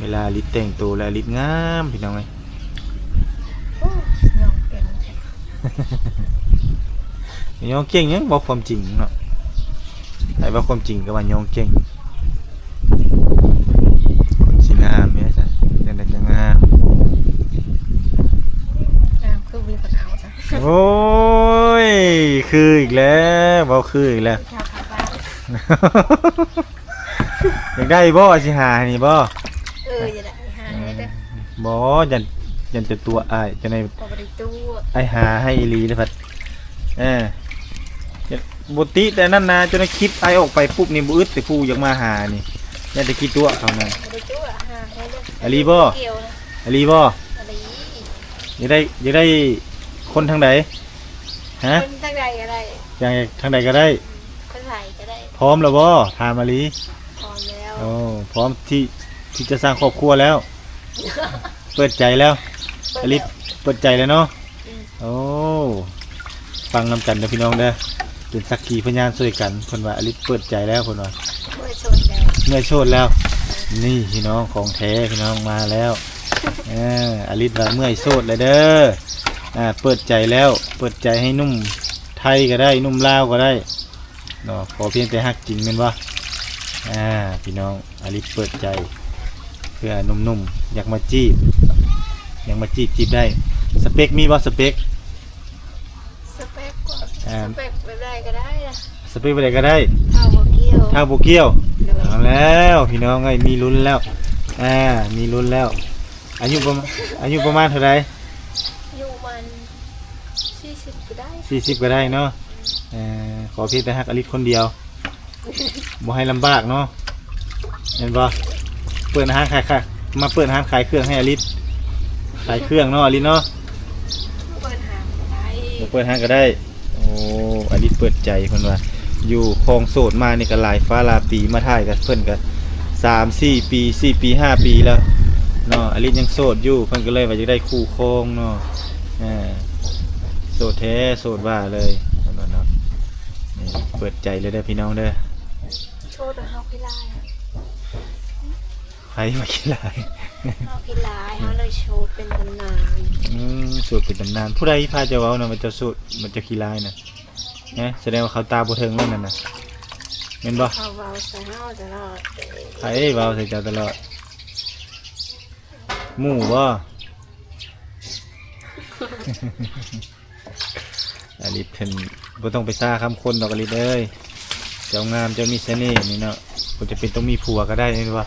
ເວລາອາລິດແຕ່ງໂຕແລ້ວ ອາລິດງາມ ພີ່ນ້ອງເອີຍ. ໂອ້ ຍ້ອງເກັ່ງແທ້. ຍ້ອງເກັ່ງຫຍັງ? ເວົ້າຄວາມຈິງເນາະ. ໃຜເວົ້າຄວາມຈິງກໍວ່າຍ້ອງເກັ່ງ. ຄົນຊິງາມແມ່ຊະ ຈັ່ງໃດກໍງາມ. ງາມຄືມີຄົນເອົາຊະ. ໂອ້ຍ ຄືອີກແລ້ວ ເວົ້າຄືອີກແລ້ວ. ຢາກໄດ້ບໍ່? ຊິຫາໃຫ້ນີ້ບໍ່? ເອີ ຢ່າໄດ້ຫາໃຫ້ເດີ. ບໍ່ ຢ້ານ ຢ້ານຈະຕົວະອ້າຍ ຈັ່ງໃດ ບໍ່ໄດ້ຕົວະ. ອ້າຍຫາໃຫ້ອີ່ຫຼີເດ້ ພັດ. ເອີ ບໍ່ຕິແຕ່ນັ້ນນະ ຈົນໃນຄລິບອ້າຍອອກໄປປຸບນີ້ ບໍ່ອຶດແຕ່ຜູ້ຢາກມາຫານີ້ ຢ້ານແຕ່ຂີ້ຕົວະເຂົານັ້ນ. ບໍ່ໄດ້ຕົວະ ຫາໃຫ້ເດີ. ອີ່ຫຼີບໍ່? ກ່ຽວນະ. ອີ່ຫຼີບໍ່? ອີ່ຫຼີ. ຢາກໄດ້ ຢາກໄດ້ຄົນທາງໃດ? ຮະ? ຄົນທາງໃດກໍໄດ້. ຢາກທາງໃດກໍໄດ້. ອືມ ຄົນໃດກໍໄດ້. ພ້ອມແລ້ວບໍ່? ຖາມອີ່ຫຼີ. ພ້ອມແລ້ວ. ໂອ້ ພ້ອມທີ່ ທີ່ຈະສ້າງຄອບຄົວແລ້ວ. ເປີດໃຈແລ້ວ. ເປີດແລ້ວ. ອາລິດເປີດໃຈແລ້ວເນາະ. ອືມ. ໂອ້ ຟັງນຳກັນເດີພີ່ນ້ອງເດີ ເປັນສັກຂີພະຍານຊ່ວຍກັນ. ເພິ່ນວ່າອາລິດເປີດໃຈແລ້ວ ເພິ່ນວ່າ. ເມື່ອຍໂສດແລ້ວ. ເມື່ອຍໂສດແລ້ວ. ນີ້ພີ່ນ້ອງ ຂອງແທ້ພີ່ນ້ອງ ມາແລ້ວ. ເອີ ອາລິດວ່າເມື່ອຍໂສດແລ້ວເດີ. ອ່າ ເປີດໃຈແລ້ວ ເປີດໃຈໃຫ້ໜຸ່ມໄທກໍໄດ້ ໜຸ່ມລາວກໍໄດ້ເນາະ ຂໍພຽງແຕ່ຮັກຈິງແມ່ນບໍ່? ອ່າ ພີ່ນ້ອງ ອາລິດເປີດໃຈ ເພື່ອໜຸ່ມໆ ຢາກມາຈີບ ຢາກມາຈີບ ຈີບໄດ້. ສະເປັກມີບໍ່? ສະເປັກ ສະເປັກ ອ່າ ສະເປັກແບບໃດກໍໄດ້ນະ. ສະເປັກແບບໃດກໍໄດ້. ເຖົ້າບໍ່ກ່ຽວ ເຖົ້າບໍ່ກ່ຽວ. ໂດຍ. ເອົາແລ້ວພີ່ນ້ອງເອີຍ ມີລຸ້ນແລ້ວ ອ່າ ມີລຸ້ນແລ້ວ. ອາຍຸປະມານ ອາຍຸປະມານເທົ່າໃດ? ອາຍຸປະມານສີ່ສິບກໍໄດ້ ສີ່ສິບກໍໄດ້ເນາະ. ເອີ ຂໍພຽງແຕ່ຮັກອາລິດຄົນດຽວ ບໍ່ໃຫ້ລຳບາກເນາະ ແມ່ນບໍ່? ເປີດຮ້ານຂາຍ ຂາຍ ມາເປີດຮ້ານຂາຍເຄື່ອງໃຫ້ອາລິດ ຂາຍເຄື່ອງເນາະ ອາລິດເນາະ. ເປີດຮ້ານກໍໄດ້ ບໍ່ເປີດຮ້ານກໍໄດ້. ໂອ້ ອາລິດເປີດໃຈ ເພິ່ນວ່າຢູ່ຄອງໂສດມານີ້ກໍຫຼາຍຟ້າຫຼາຍປີ ມາຖ່າຍກັບເພິ່ນກໍສາມສີ່ປີ ສີ່ປີ ຫ້າປີແລ້ວເນາະ. ອາລິດຍັງໂສດຢູ່ ເພິ່ນກໍເລີຍວ່າຢາກໄດ້ຄູ່ຄອງເນາະ. ເອີ ໂສດແທ້ໂສດວ່າເລີຍເນາະ. ນີ້ເປີດໃຈເລີຍເດີພີ່ນ້ອງເດີ. ໂສດແລ້ວເຮົາຂີ້ລາຍ. ໃຜວ່າຂີ້ລາຍ? ເຮົາຂີ້ລາຍ ເຮົາເລີຍໂສດເປັນຕຳນານ. ອືມ ໂສດເປັນຕຳນານ. ຜູ້ໃດພາເຈົ້າເວົ້ານະວ່າເຈົ້າໂສດ ວ່າເຈົ້າຂີ້ລາຍນະ? ຮະ? ສະແດງວ່າເຂົາຕາບໍ່ເຖິງແລ້ວນັ້ນນະ ແມ່ນບໍ່? ເຂົາເວົ້າໃສ່ເຮົາຕະຫຼອດເດ້. ໃຜເວົ້າໃສ່ເຈົ້າຕະຫຼອດ? ໝູ່ບໍ່? ອາລິດເພິ່ນບໍ່ຕ້ອງໄປຊາຄຳຄົນດອກ ອາລິດເອີຍ. ເຈົ້າງາມ ເຈົ້າມີສະເໜ່ນີ້ເນາະ ບໍ່ຈຳເປັນຕ້ອງມີຜົວກໍໄດ້ ແມ່ນບໍ່?